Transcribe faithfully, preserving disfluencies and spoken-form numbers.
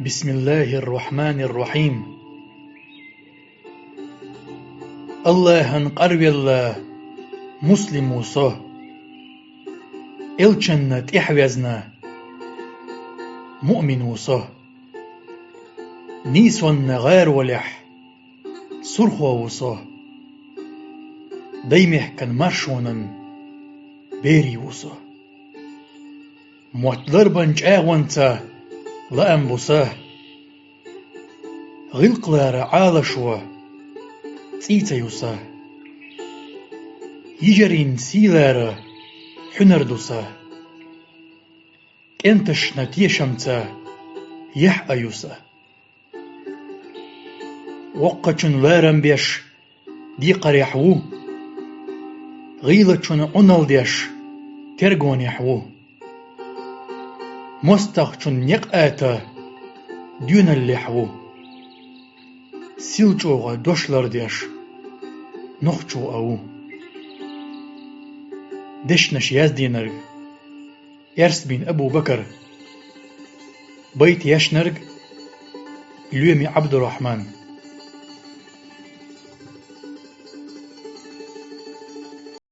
بسم الله الرحمن الرحيم. АллахӀан къарвелла муслим ву со. Элчанна тӀехьавезна муъмин ву со. Нийсонна гӀаролехь сурхо ву со. Даймехкан маршонан берий ву со. Мотт ларбан чӀагӀонца лаам бу са. ГӀиллакхлара Ӏалашо цӀий ца ю са. Йижарийна сийлара хьуьнар ду са. КӀенташна тешамца яхь а ю са. Воккхачун ларам беш декхарехь ву, гӀийлачун Ӏуналла деш тергонехь ву. МостагӀчун некъ ата доьналлехь ву. Сил чӀогӀа дош лардеш нохчо а ву. Дешнаш яздинарг Эрсбин Абу-Бакар. Байт яьшнарг Лоьми Ӏабдурахьман.